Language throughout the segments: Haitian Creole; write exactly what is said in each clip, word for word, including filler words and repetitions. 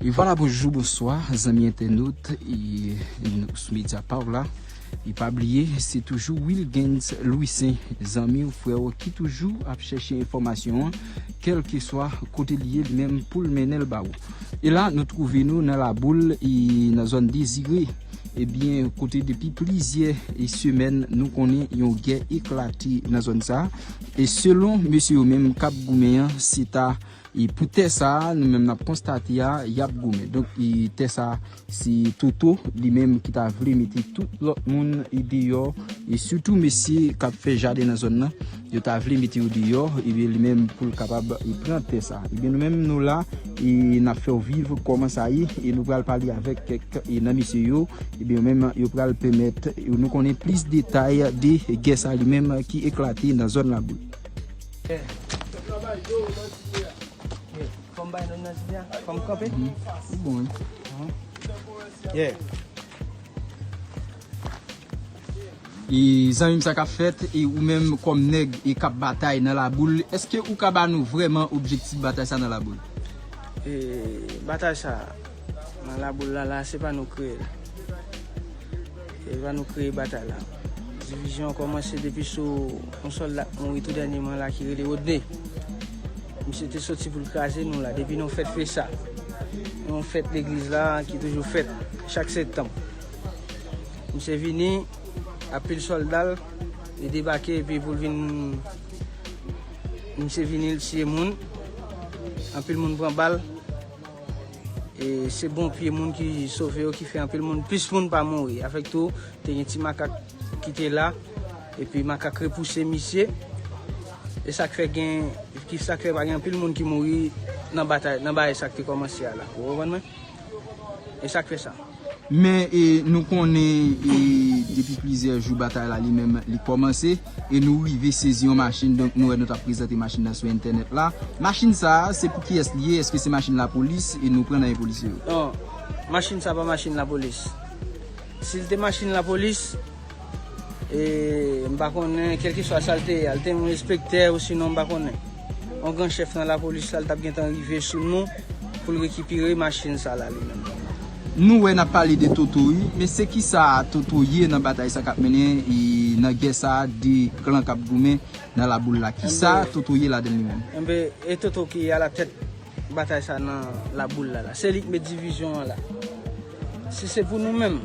E vwala, bonjou, bonswa, zanmi entènot e, e nou sou Medya Pa w la. E pa bliye, se toujou Wilgens Louissaint, zanmi w, frè w, ki toujou ap chèche enfòmasyon an, kèlkeswa kote l ye, li menm pou l mennen l ba ou. E la, nou twouve nou nan Laboul e nan zòn Dezire. Ebyen, kote depi plizyè e semèn, nou konnen yon gè eklate nan zòn sa a. E selon mesye yo menm k ap goumen an, se ta e pou tè sa a, nou menm n ap konstate a, y ap goumen. Donk, e tè sa a, se Toto, li menm ki ta vle mete tout lòt moun e deyò, e sitou mesye k ap fè jaden nan zòn nan, yo ta vle mete yo deyò, ebyen, li menm pou l kapab e pran tè sa a. Ebyen, nou menm nou la, e n ap fè w viv kòman sa ye, e nou pral pale avèk kèk e nan mesye yo, ebyen, yo menm yo pral pèmèt nou konnen plis detay de gè sa li menm ki eklate nan zòn Laboul. Fò m bay non nan ti a. Fò m kanpe? Ou bon, wi. Yeah. E zanmi m, sa k ap fèt, e ou menm kòm nèg e k ap batay nan Laboul, èske ou ka ba nou vrèman objektif batay sa nan Laboul? E batay sa nan Laboul la, la, se pa nou kreye l. Se pa nou kreye batay la. Divizyon an kòmanse depi sou yon sòlda k mouri tou dènyèman la ki rele Rodney. Misye te soti pou l kraze nou la depi nan fèt Fesa. Yon fèt legliz la ki toujou fèt chak septanm. Misye vini, anpil sòlda l, li debake epi pou l vin, misye vini, l tiye moun, anpil moun pran bal. E se bon pye moun ki sove yo ki fè anpil moun, plis moun pa mouri. Avèk tou, te gen ti makak ki te la, epi makak repouse misye. E sa k fè gen, ki sa k fè pa gen anpil moun ki mouri nan batay, nan bagay sa k te kòmanse a la. Ou konprann mwen? E sa k fè sa. Men e, nou konnen e, depi plizyè jou batay la li menm li kòmanse e nou rive sezi yon machin, donk nou wè nou t ap prezante machin nan sou entènèt la. Machin sa a, se pou kiyès li ye? Èske se machin lapolis e nou pran nan men polisye yo? Non, machin sa pa machin lapolis. Si l te machin lapolis, e, m pa konnen, kèlkeswa sa l te ye, l te yon enspektè osinon m pa konnen. Yon gran chèf nan lapolis la, l t ap gentan rive sou nou pou l rekipere machin sa la li menm. Nou wè n ap pale de Toto, wi, men se kisa Toto ye nan batay sa k ap mennen e nan gè sa a de klan k ap goumen nan Laboul la? Kisa Toto ye ladan l li menm? Enben, e Toto ki alatèt batay sa nan Laboul la, la. Se li k met divizyon an la. Si se pou nou menm,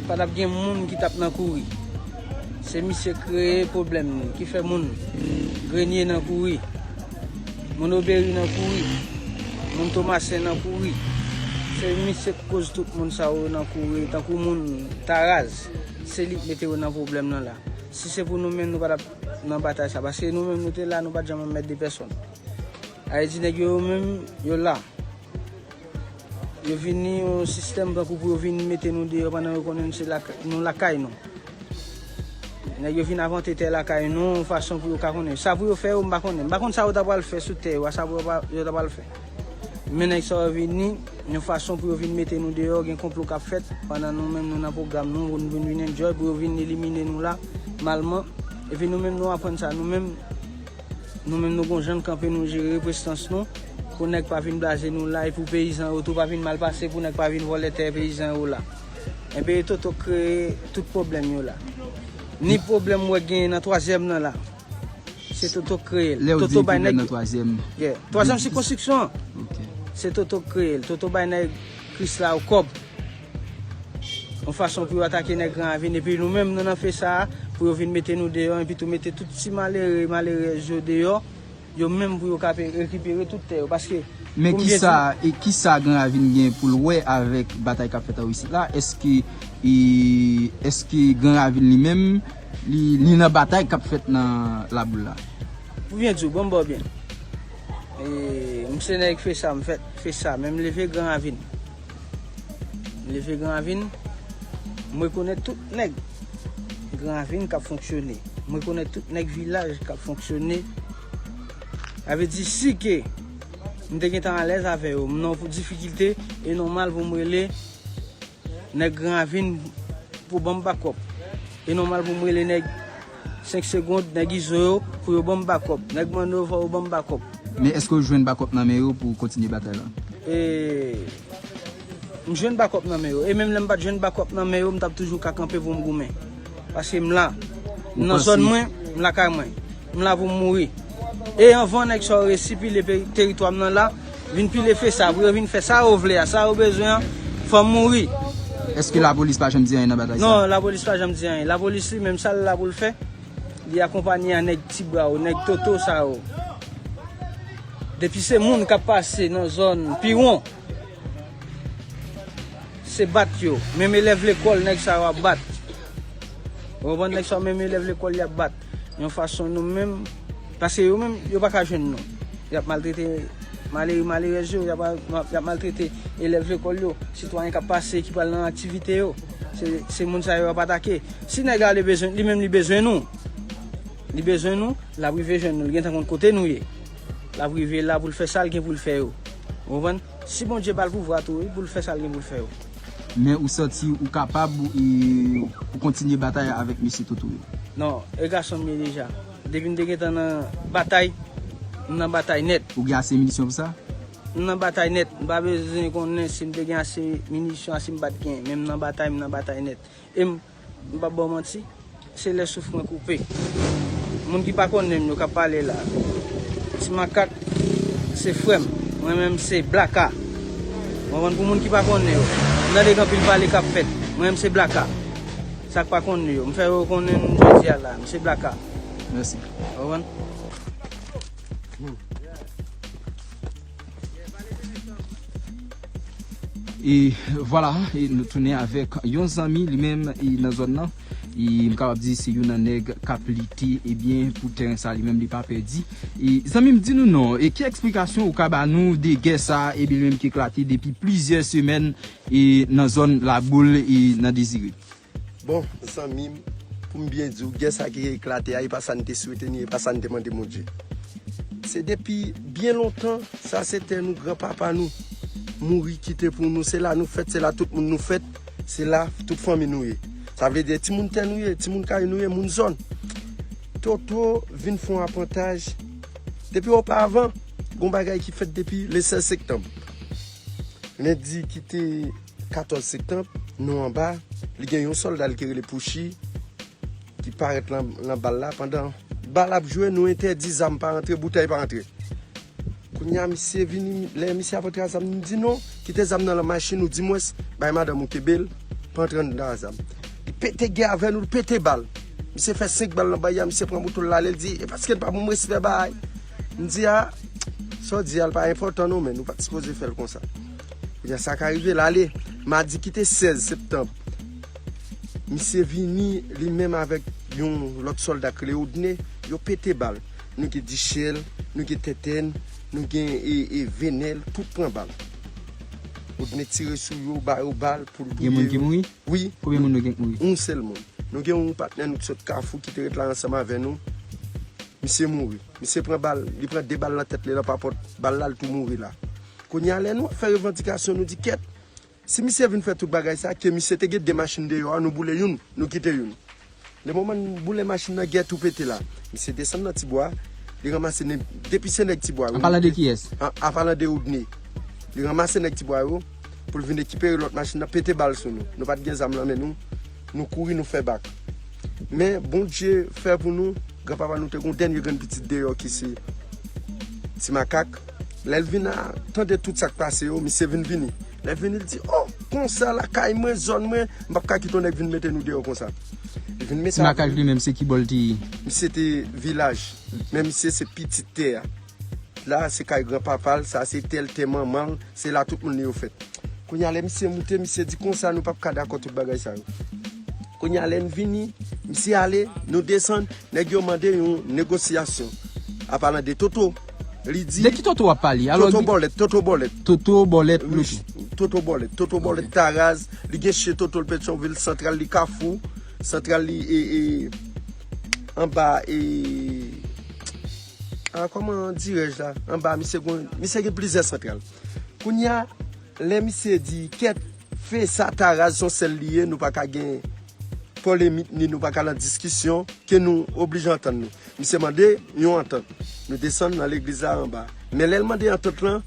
pa t ap gen moun ki t ap nan kouri. Se misye kreye pwoblèm ki fè moun Grenye nan kouri, moun Oberi nan kouri, moun Tomasen nan kouri. Se misye k koz tout moun sa yo nan kouri, tankou moun Taraz. Se li k mete yo nan pwoblèm nan la. Si se pou nou menm, nou pa t ap nan batay sa, paske nou menm nou te la, nou pa t janm anmède pèsonn. Sa vle di nèg yo, yo menm, yo la. Yo vini yon sistèm tankou pou yo vin mete nou deyò pandan yo konnen se laka-, nou lakay nou. Nèg yo vin avante tè lakay nou, yon fason pou yo ka konnen. Sa pou yo fè yo, m pa konnen. M pa konn sa yo ta pral fè sou tè yo a, sa pou yo pa, yo ta pral fè. Men nèg sa yo vini, yon fason pou yo vin mete nou deyò, gen konplo k ap fèt, pandan nou menm nou nan pwogram nou, pou nou vin, vin enjoy, pou yo vin elimine nou la, malman. Epi nou menm nou aprann sa, nou menm, nou menm nou gon jan n kanpe, nou jere prestans nou, pou nèg pa vin blaze nou la, e pou peyizan yo tou pa vin mal pase, pou nèg pa vin vòlè tè peyizan yo la. Enben, e Toto k kreye tout pwoblèm yo la. Ni pwoblèm w wè k genyen nan twazyèm nan la, se Toto k kreye l. Lè w di Toto bay pwoblèm nèg nan twazyèm. Yeah. Twazyèm sikonstriksyon an. Ok. Se Toto k kreye l. Toto bay nèg Krisla yo kòb. Yon fason pou yo atake nèg Gran Ravin. Epi nou menm, nou nan Fesa a, pou yo vin mete nou deyò, epi tou mete tout ti malere, malerèz yo deyò, yo menm pou yo ka pe-, rekipere tout tè yo. Paske, men pou m byen di w, kisa, e kisa Gran Ravin gen pou l wè avèk batay k ap fèt anwo isit la? Èske, e, èske Gran Ravin li menm, li, li nan batay k ap fèt nan Laboul la? Pou byen di w, bon, m ba w byen. E, m se nèg Fesa, m fèt Fesa, men m leve Gran Ravin. M leve Gran Ravin, m rekonèt tout nèg Gran Ravin k ap fonksyone. M rekonèt tout nèg vilaj k ap fonksyone. Sa vle di, si ke m te gentan alèz avè yo, m nan pou difikilte, e nòmal pou m rele nèg Gran Ravin pou ban m bakòp. E nòmal pou m rele nèg senk segonn, nèg Izo yo, pou yo ban m bakòp. Nèg Manno yo, fò yo ban m bakòp. Men èske w jwenn bakòp nan men yo pou w kontinye batay la? E m jwenn bakòp nan men yo. E menm lè m pa t jwenn bakòp nan men yo, m t ap toujou ka kanpe pou m goumen. Paske m la. M nan zòn mwen, m lakay mwen. M la pou m mouri. E anvan nèg sa yo resi pile teritwa m nan la, vin pile fesa, pou yo vin fè sa yo vle a, sa yo bezwen an, fò m mouri. Èske lapolis pa janm di anyen nan batay sa? Non, lapolis pa janm di anyen. Lapolis li menm sa l la pou l fè, li akonpanye a nèg Ti Bwa yo, nèg Toto sa yo. Depi se moun k ap pase nan zòn Piwon, se bat yo. Menm elèv lekòl nèg sa yo ap bat. Ou konprann? Nèg sa yo menm elèv lekòl y ap bat. Yon fason nou menm, paske yo menm yo pa ka jwenn nou. Y ap maltrete malere malerèz yo, y ap, y ap maltrete elèv lekòl yo. Sitwayen k ap pase, ki pral nan aktivite yo, se, se moun sa yo y ap atake. Si nèg la li bezwen, li menm li bezwen nou, li bezwen nou, l ap rive jwenn nou, li gentan konn kote nou ye. L ap rive la pou l fè sa l gen pou l fè yo. Ou konprann? Si Bondye ba l pouvwa tou, wi, pou l fè sa l gen pou l fè yo. Men ou santi ou kapab e, pou kontinye batay avèk mesye Toto yo? Non, e gason m ye deja. Depi m te gentan nan batay, m nan batay nèt. Ou gen ase minisyon pou sa? M nan batay nèt. M pa bezwen konnen si m te gen ase minisyon, ase m pa t gen. Men m nan batay, m nan batay nèt. E m, m p ap ba w manti, se lè souf mwen koupe. Moun ki pa konnen m yo k ap pale la. Ti Makak, se frè m. Mwen menm, se Blaka. Ou konprann? Pou moun ki pa konnen yo, m tande gen anpil pale k ap fèt. Mwen menm, se Blaka. Sa k pa konnen yo, m fè yo konnen m jodi a la. M se Blaka. Mèsi. Ou konprann? E vwala, e nou tounen avèk yon zanmi li menm e nan zòn nan. E m kapab di se youn nan nèg k ap lite ebyen pou tèren sa li menm li pa pèdi. E zanmi m, di nou non, e ki eksplikasyon ou ka ba nou de gè sa ebyen li menm ki eklate depi plizyè semèn e nan zòn Laboul e nan Dezire? Bon, zanmi m, pou m byen di w, gè sa ki eklate a, e pa sa n te swete ni e pa sa n te mande Bondye. Se depi byen lontan, sa se tè nou, granpapa nou mouri kite pou nou. Se la nou fèt, se la tout moun nou fèt, se la tout fanmi nou ye. Sa vle di, timoun tè nou ye, timoun kay nou ye, moun zòn. Toto vin fè yon aprantaj. Depi oparavan, gon bagay ki fèt depi le sèz septanm. Lendi ki te katòz septanm, nou anba, li gen yon sòlda l ki rele Pouchi, ki parèt lan, lan bal la. Pandan bal ap jwe, nou entèdi zam pa rantre, boutèy pa rantre. Kounye a, misye vini, lè misye ap antre a zam, nou di non, kite zam nan lan machin ou, dimwens, bay madanm ou kenbe l, pa antre anndan a zam. Li pete gè avè nou, li pete bal. Misye fè senk bal nan bay a, misye pran mouto l l ale, l di, e paske l pa ban m respè bay. M di, a, sa w di a, l pa enpòtan non, men nou pa t sipoze fè l konsa. Kounye a, sa ka rive, l ale. Madi ki te sèz septanm, misye vini li menm avèk yon lòt sòlda k rele Odne, yo pete bal. Nou gen dichèl, nou gen tenten, nou gen e, e venèl, tout pran bal. Odne tire sou yo, ba yo bal pou l touye yo. Gen moun ki mouri? Wi. Konbyen moun nou gen k mouri? Yon sèl moun. Nou gen yon patnè nou ki sot Kafou ki te ret la ansanm avè nou. Misye mouri. Misye pran bal, li pran de bal nan tèt li, nan papòt bal la, li tou mouri la. Kounye a, lè nou ap fè revandikasyon, nou di kèt, si misye vin fè tout bagay sa, ke misye te gen de machin deyò a, nou boule youn, nou kite youn. Le moman n boule machin nan, gè tou pete la. Misye desann nan Tibwa, li ranmase nen, depi se nèg Tibwa yo. An palan de kiyès? An, an palan de Odne. Li ranmase nèg Tibwa yo pou l vin rekipere lòt machin nan, pete bal sou nou. Nou pa t gen zam nan men nou, nou kouri, nou fè bak. Men Bondye fè pou nou, granpapa nou te gen yon dènye grenn pitit deyò ki se Ti Makak. Lè l vin a tande tout sa k pase yo, misye vin vini. Lè l vini, l di, o, konsa lakay mwen, zòn mwen, m p ap ka kite yon nèg vin mete nou deyò konsa. Li vin mete. Ti Makak li menm, se ki bò l te ye? Misye te Vilaj. Men misye se pitit tè a. La, se kay granpapa l, sa se tè l, tè manman l, se la tout moun li yo fèt. Kounye a, lè misye moute, misye di konsa, nou p ap ka dakò tout bagay sa yo. Kounye a, lè n vini, misye ale, nou desann, nèg yo mande yon negosyasyon. An palan de Toto, li di. De ki Toto w ap pale? Toto Bòlèt, Toto Bòlèt. Toto Bòlèt, wi. Toto Bòlèt, Toto Bòlèt Taraz, li gen chyen Toto l Petyonvil, santral li Kafou, santral li e, e, anba e, a, kòman dirèj la? Anba, misye gen, misye gen plizyè santral. Kounye a, lè misye di, kèt, fè sa Taraz, se yon sèl li ye, nou pa ka gen polemik, ni nou pa ka nan diskisyon, ke nou oblije antann nou. Misye mande yon antant. Nou desann nan legliz la anba. Men lè l mande antant lan,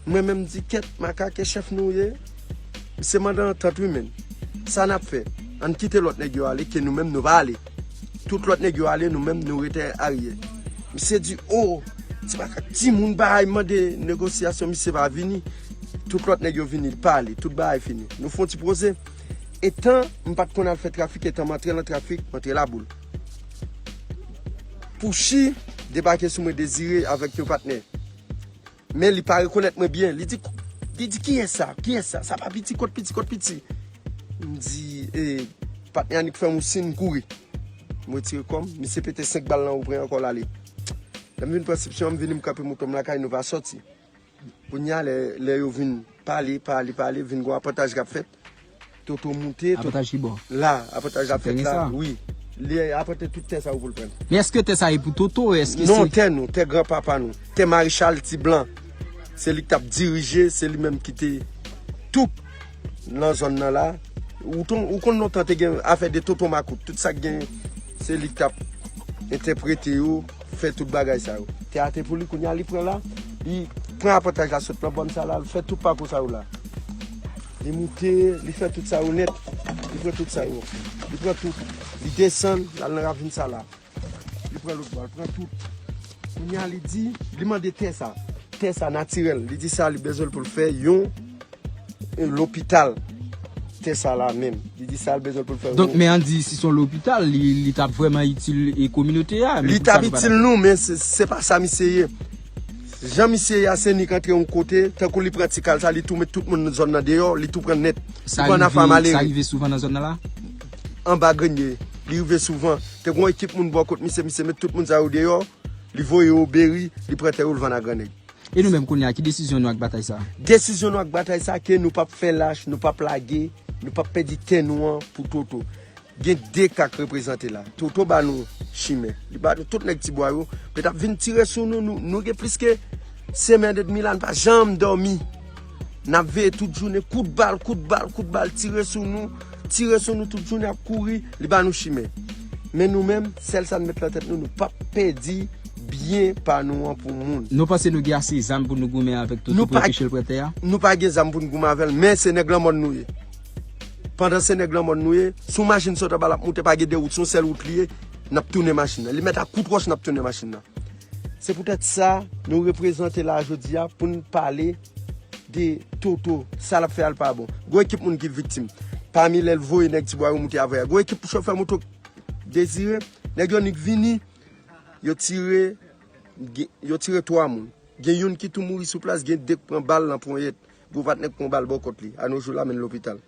mwen menm m di, kèt, makak, e chèf nou ye? Misye mande antant, wi, men. Sa n ap fè? Ann kite lòt nèg yo ale, ke nou menm nou pa ale. Tout lòt nèg yo ale, nou menm nou rete aryè. Misye di, o, ti makak, timoun bagay mande negosyasyon, misye pa vini. Tout lòt nèg yo vini, li pa ale, tout bagay fini. Nou fè yon ti poze. Etan m pa t konn al fè trafik, etan m antre nan trafik, m antre Laboul. Pouchi debake sou mwen, Dezire avèk yon patnè. Men li pa rekonèt mwen byen. Li di, li di, kiyès sa? Kiyès sa? Sa pa piti, kot piti, kot piti. M di, e, patnè annik fè m yon siy, m kouri. M retire kò m, misye pete senk bal nan ou pran ankò l ale. Lè m vin pran sipsyon an, m vini, m kanpe moto m lakay, nou pa sòti. Kounye a, lè, lè yo vin pale, pale, pale, vin gon apantaj k ap fèt. Toto moute, Toto Apantaj ki bò? La, apantaj la fèt la, wi. Li apantaj tout tè sa yo pou l pran. Men èske tè sa e pou Toto? Èske non, se tè nou, tè granpapa nou, tè Marechal Ti Blan. Se li k t ap dirije, se li menm ki te tout nan zòn nan la. Ou ton, ou konn lontan te gen afè de tonton makout, tout sa k gen, se li k t ap entèprete yo, fè tout bagay sa yo. Tè a te pou li, kounye a li pran la, li pran apantaj la sot nan bòn sa la, li fè tout pakou sa yo la. Li moute, li fè tout sa yo nèt, li pran tout sa yo. Li pran tout, li desann, l al nan ravin sa la. Li pran lòt bò, li pran tout. Kounye a li di, li mande tè sa. Tè sa natirèl. Li di sa li bezwen l pou l fè yon, e, lopital. Tè sa la menm. Li di sa l bezwen l pou l fè yon. Donk, men an di si se yon lopital, li, li t ap vrèman itil e kominote a. Li t ap itil nou, men se, se pa sa misye ye. Jan misye ye a, se nik antre yon kote, tankou li pran ti kal sa, li tou met tout moun nan zòn nan deyò, li tou pran nèt. Li pran afè a malere. Sa rive souvan nan zòn nan la? Anba Grenye, li rive souvan. Te gon ekip moun bò kot misye, misye met tout moun sa yo deyò, li voye yo Beri, li pran tè yo, l vann a gran nèg. E nou menm kounye a, ki desizyon nou ak batay sa? Desizyon nou ak batay sa, ke nou p ap fè lach, nou p ap lage, nou p ap pèdi tè nou an pou Toto. Gen de ka k reprezante la. Toto ba nou chimen. Li ba nou tout nèg Tibwa yo. Yo t ap vin tire sou nou, nou, nou gen plis ke semèn edmi la, n pa janm dòmi. N ap veye tout jounen, kout bal, kout bal, kout bal, tire sou nou, tire sou nou tout jounen, ap kouri, li ba nou chimen. Men nou menm, sèl sa n met nan tèt nou, nou p ap pèdi byen pa nou an pou moun. Nou panse nou gen ase zam pou nou goumen avèk Toto pou enpeche l pran tè a? Nou pa gen zam pou n goumen avè l, men se nèg lanmòn nou ye. Pandan se nèg lanmòn nou ye, si yon machin sot anba l ap moute, pa gen de wout, se yon sèl wout li ye, n ap tounen machin nan. Li mèt ak kout wòch, n ap tounen machin nan. Se poutèt sa, nou reprezante la jodi a pou n pale de Toto, sa l ap fè a l pa bon. Gon ekip moun ki viktim. Pami lè l voye nèg Tibwa yo moute avè a. Gon ekip chofè moto Dezire, nèg yo nik vini, yo tire, gen- yo tire twa moun. Gen youn ki tou mouri sou plas, gen de k pran bal nan ponyèt. Gon patnè k pran bal bò kòt li. Anojou l amenn lopital.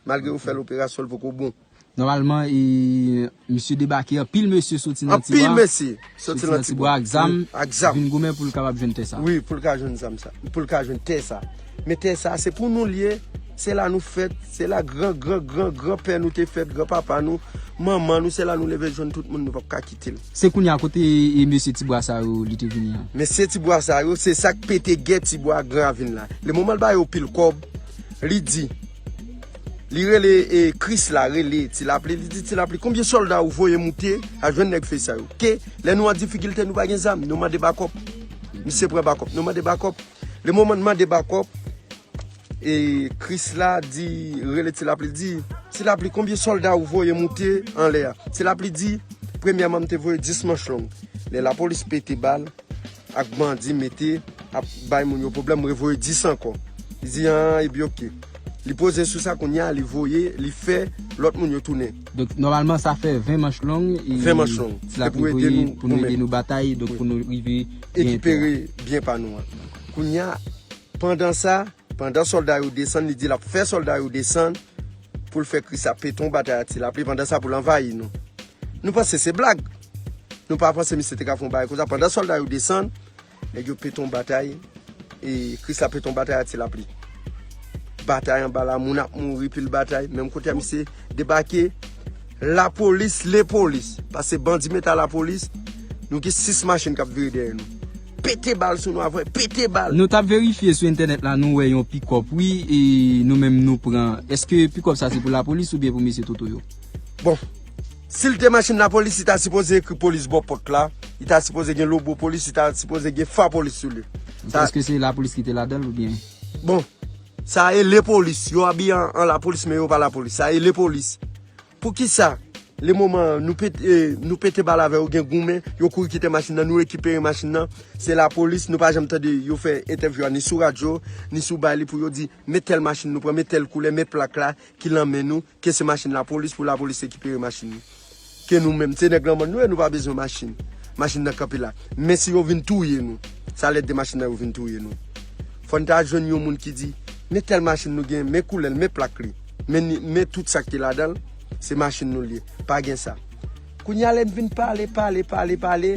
Malgre yo fè l operasyon, l poko bon. Nòmalman, e, misye debake, anpil mesye soti nan Tibwa. Anpil mesye soti nan Tibwa ak zam, wi, ak zam, vin goumen pou l kapab jwenn tè sa. Wi, pou l ka jwenn zam sa. Pou l ka jwenn tè sa. Men tè sa, se pou nou l ye. Se la nou fèt. Se la gran, gran, gran, granpè nou te fèt, granpapa nou, manman nou. Se la nou leve jwenn tout moun. Nou p ap ka kite l. Se kounye a kote, e, mesye Tibwa sa yo, li te vini an? Mesye Tibwa sa yo, se sa k pete gè Tibwa ak Gran Ravin la. Le moman l ba yo pil kòb, li di, li rele, e, Krisla, rele Ti Lapli, li di, Ti Lapli, konbyen sòlda ou voye moute a jwenn nèg fey sa yo? Ke lè nou an difikilte, nou pa gen zam, nou mande bakòp. Misye pran bakòp, nou mande bakòp. Le moman n mande bakòp, e, Krisla di, rele Ti Lapli, di, Ti Lapli, konbyen sòlda ou voye moute anlè a? Ti Lapli di, premyèman, m te voye dis manch long. Lè lapolis pete bal, ak bandi mete ap bay moun yo pwoblèm, revoye dis ankò. Li di, an, epi oke. Li poze sou sa, kounye a, li voye, li fè lòt moun yo tounen. Donk, nòmalman, sa fè ven manch long, e ven manch long. Se la pou ede nou, pou nou ede nou batay, donk pou nou rive ekipere byen pa nou an. Kounye a, pandan sa, pandan sòlda yo desann, li di l ap fè sòlda yo desann, pou l fè Krisla pete yon batay a Ti Lapli, pandan sa pou l anvayi nou. Nou panse se blag. Nou pa panse misye te ka fè yon bagay konsa. Pandan sòlda yo desann, nèg yo pete yon batay, e Krisla pete yon batay a Ti Lapli. Batay anba la, moun ap mouri, pil batay. Menm kote a misye debake, lapolis, lepolis. Pase bandi met a lapolis, nou gen sis machin k ap vire dèyè nou. Pete bal sou nou avè, pete bal. Nou t ap verifye sou entènèt la, nou wè yon pikòp, wi, e nou menm nou pran. Èske pikòp sa se pou lapolis oubyen pou mesye Toto yo? Bon, Si l te machin lapolis, li ta sipoze ekri polis bò pòt la. Li ta sipoze gen logo polis, li ta sipoze gen fa polis sou li. Sa, èske se lapolis ki te ladan l oubyen? Bon, sa e lepolis. Yo abiye an, an lapolis, men yo pa lapolis. Sa e lepolis. Poukisa? Le moman nou pete, eh, nou pete bal avè yo, gen goumen, yo kouri kite machin nan, nou rekipere machin nan. Se lapolis, nou pa janm tande yo fè entèvyou a ni sou radyo, ni sou bay li pou yo di, men tèl machin nou pran, men tèl koulè, men plak la ki lan men nou, ke se machin lapolis pou lapolis rekipere machin nou. Ke nou menm, se nèg lanmòn nou ye, nou pa bezwen machin. Machin nan kanpe la. Men si yo vin touye nou, sa lè de machin nan yo vin touye nou. Fò n ta jwenn yon moun ki di, men tèl machin nou gen, men koulè l, men plak li, men, men tout sa ki ladan l, se machin nou l ye. Pa gen sa. Kounye a lè n vin pale, pale, pale, pale,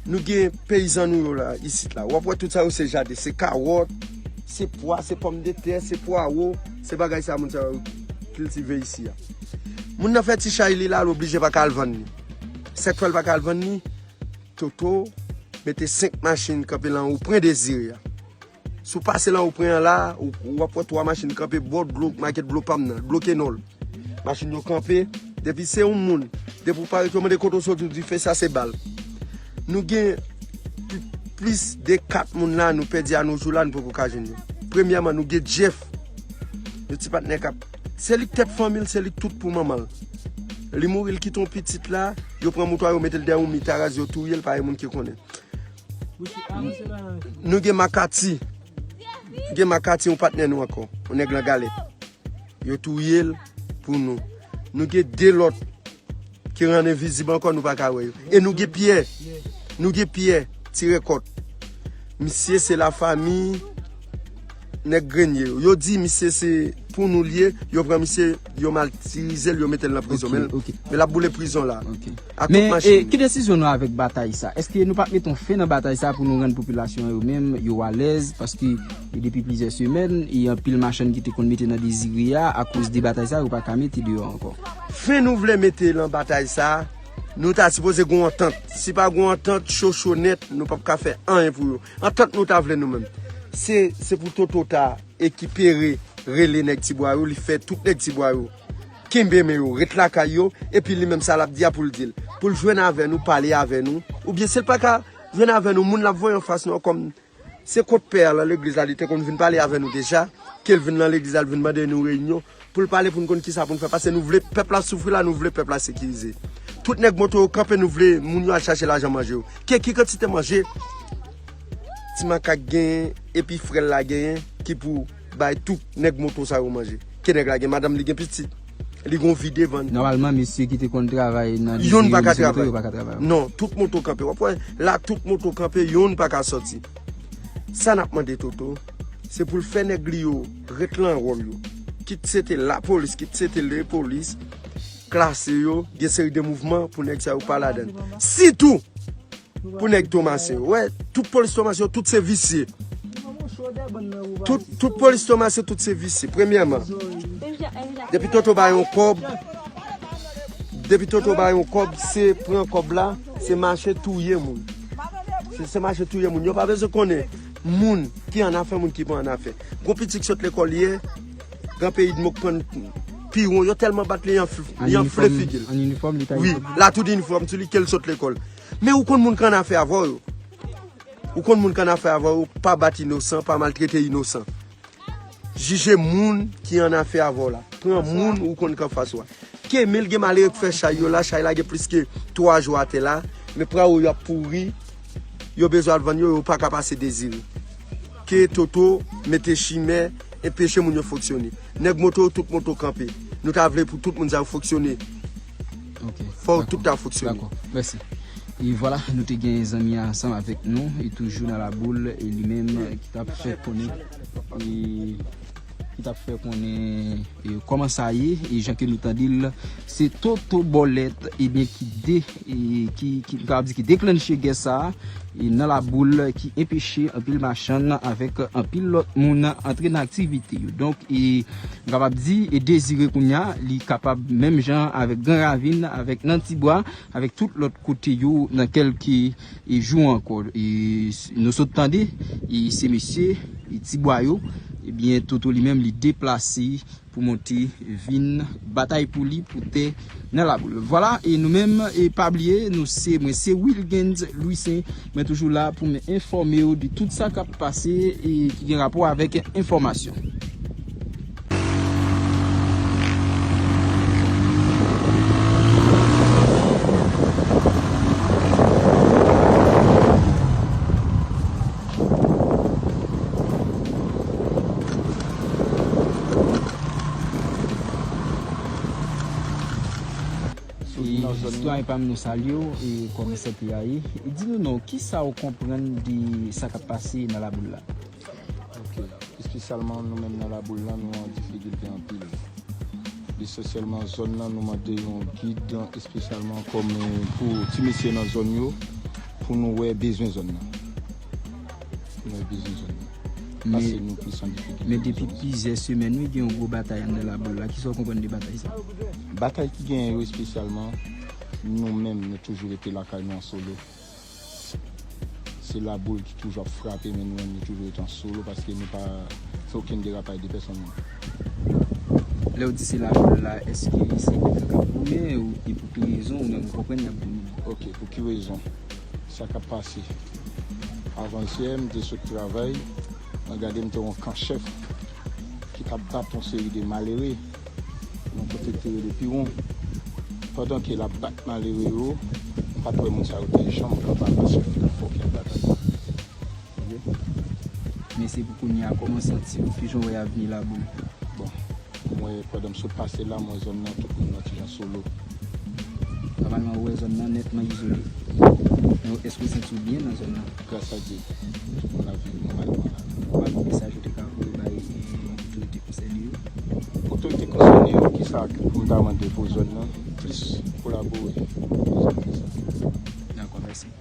nou gen peyizan nou yo la, isit la. W ap wè tout sa yo se jaden, se kawòt, se pwa, se pòmdetè, se pwawo, se bagay sa moun sa yo kiltive isi a. Moun nan fè ti chay li la, l oblije pa ka al vann li. Sa k fè l pa ka al vann li? Toto mete senk machin kanpe lan ou pran Dezire a. Si w pase lan ou pran an la, ou, w ap wè twa machin kanpe bò dlo, makèt dlo pa m nan, dlo Kenòl. Machin yo kanpe, depi se yon moun, depi w parèt yo mande kote w soti, w di fè sa se bal. Nou gen pl-, plis de kat moun la, nou pèdi a nos jours la, nou poko ka jwenn yo. Premyèman, nou gen Jeff, yon ti patnè k ap, se li k tèt fanmi l, se li k tout pou manman l. Li mouri, li kite yon pitit la, yo pran moto a, yo mete l dèyè yon mi taraz, yo touye l, pa gen moun ki konnen. Nou gen Makati. Nou gen Makati, yon patnè nou ankò, yon nèg lan galèt. Yo touye l pou nou. Nou gen de lòt ki rann envizib ankò, nou pa ka wè yo. E nou gen Pyè. Nou gen Pyè, ti rekòt. Misye se lafanmi nèg Grenye yo. Yo di misye se pou nou l ye, yo pran misye, yo matirize l, yo mete l nan prizon. Ok, men, ok. Men l ap boule prizon la. Ok. Ak tout machin. Men, e, ki desizyon nou avèk batay sa? Èske nou pa t mete yon fen nan batay sa pou nou rann popilasyon an yo menm, yo alèz? Paske, e, depi plizyè semèn, e anpil machann ki te konn mete nan Dezire a, akoz de batay sa, yo pa ka mete deyò ankò. Fen nou vle mete nan batay sa, nou ta sipoze gen yon antant. Si pa gen yon antant, cho cho nèt, nou p ap ka fè anyen pou yo. Antant nou ta vle nou menm. Se, se pou Toto ta ekipere, rele nèg Tibwa yo, li fè tout nèg Tibwa yo kenbe men yo, ret lakay yo, epi li menm sa l ap di a pou l di l. Pou l jwenn avè nou, pale avè nou, oubyen si l pa ka jwenn avè nou, moun l ap voye anfas nou an kòm se kot pè a lan legliz la, li te konn vin pale avè nou deja, ke l vin lan legliz la, l vin mande nou reyinyon, pou l pale pou n konn kisa pou n fè, paske nou vle pèp la soufri la, nou vle pèp la sekirize. Tout nèg moto yo kanpe, nou vle moun yo al chache lajan manje yo. Ke ki kantite manje Ti Makak genyen, epi frè l la genyen, ki pou bay tout nèg moto sa yo manje? Ke nèg la gen madanm, li gen pitit, li gon vi devan l. Nòmalman, mesye ki te konn travay nan Dezire, mesye moto yo pa ka travay ankò. Non, tout moto kanpe. W ap wè, la tout moto kanpe, yonn pa ka sòti. Sa n ap mande Toto, se pou l fè nèg li yo ret lan wòl yo. Kit se te lapolis, kit se te lepolis, klase yo, gen seri de mouvman pou nèg sa yo pa ladan l. Sitou pou nèg Tomasen yo. Wè, tout polis Tomasen yo, tout se visye. Tout, tout polis Tomasen, tout se visye. Premyèman, depi Toto ba yon kòb, depi Toto ba yon kòb, se pran kòb la, se mache touye moun. Se, se mache touye moun. Yo pa bezwen konnen moun ki annafè, moun ki pa annafè. Gon pitit sot lekòl yè, Gran Peyi Dmok pran piwon, yo tèlman bat li, li anfle figi l. An inifòm, li ta inifòm. Wi, la tout inifòm sou li ke l sot lekòl. Men ou konn moun ki annafè avè w yo. Ou konn moun ki annafè avè w yo, pa bat inosan, pa maltrete inosan. Jije moun ki annafè avè w la. Pran moun ou konn ki anfas ou a. Kemil gen malere k fè chay yo la, chay la gen plis ke twa jou atè la, men pwawo yo ap pouri, yo bezwen al vann yo, yo pa ka pase Dezire. Ke Toto mete chimè, enpeche moun yo fonksyone. Nèg moto yo, tout moto kanpe. Nou ta vle pou tout moun sa yo fonksyone. Ok. Fò yo tout ta fonksyone. Dakò. Mèsi. E vwala, nou te gen zanmi a ansanm avèk nou, e toujou nan Laboul, e li menm ki t ap fè konnen, e ki t ap fè konnen, e kòman sa ye, e jan ke nou tande l, se Toto Bòlèt, ebyen, ki de, e ki, ki, nou kapab di ki deklanche gè sa a, e nan Laboul, ki enpeche anpil machann avèk anpil lòt moun antre nan aktivite yo. Donk, e nou kapab di, e Dezire kounye a, li kapab menm jan avèk Gran Ravin, avèk nan Tibwa, avèk tout lòt kote yo nan kèlke, e, jou ankò. E s-, nou sot tande, e se mesye, e Tibwa yo, Ebyen, Toto li menm, li deplase pou monte vin batay pou li pou tè nan Laboul. Vwala, e nou menm, e pa bliye, nou se, mwen se Wilgens Louissaint, mwen toujou la pou m enfòme w de tout sa k ap pase e ki gen rapò avèk enfòmasyon. E sitwayen pa m, nou salye w, e kòman sante a ye? E di nou non, kisa w konprann de sa k ap pase nan Laboul la? Ok. Espesyalman nou menm nan Laboul lan, nou an difikilte anpil. Esansyèlman zòn nan, nou mande yon gid, espesyalman kòm, eh, pou ti mesye nan zòn yo, pou nou wè bezwen zòn nan. Pou nou wè bezwen zòn nan. Paske nou plis an difikilte. Men depi plizyè semèn, wi, gen yon gwo batay anndan Laboul la. Kisa w konprann de batay sa? Batay ki genyen yo espesyalman, nou menm, nou toujou rete lakay nou an solo. Se Laboul ki toujou ap frape, men nou menm nou toujou rete an solo paske nou pa fè okenn derapaj de pèsonn. Lè w di se Laboul la, èske se nèg la k ap goumen ou e pou ki rezon ou menm ou konprann y ap goumen? Ok, pou ki rezon? Sa k ap pase? Avantyè, m te sot travay, mwen gade m te wè yon kan chèf ki t ap bat yon seri de malere. Yon kote ki te rele Piwon. Pandan ke l ap bat malere yo, m pa t wè moun sa yo te janm kapab paske yo te fòk y ap batay. Ok? Men se pou kounye a, kòman w santi w? Kijan w wè avni Laboul? Bon, mwen, pandan m sot pase la, mwen zòn nan, tout moun nan ti jan solo. Nòmalman, ou wè zòn nan nètman izole. Men èske w santi w byen nan zòn nan? Gras a Dye, tout moun ap viv nòmalman la. Ou pa gen mesaj ou te ka voye bay, eh, otorite konsène yo? Otorite konsène yo, kisa pou m ta mande pou zòn nan? Plis kolabore pou zòn nan sa. Dakò, mèsi.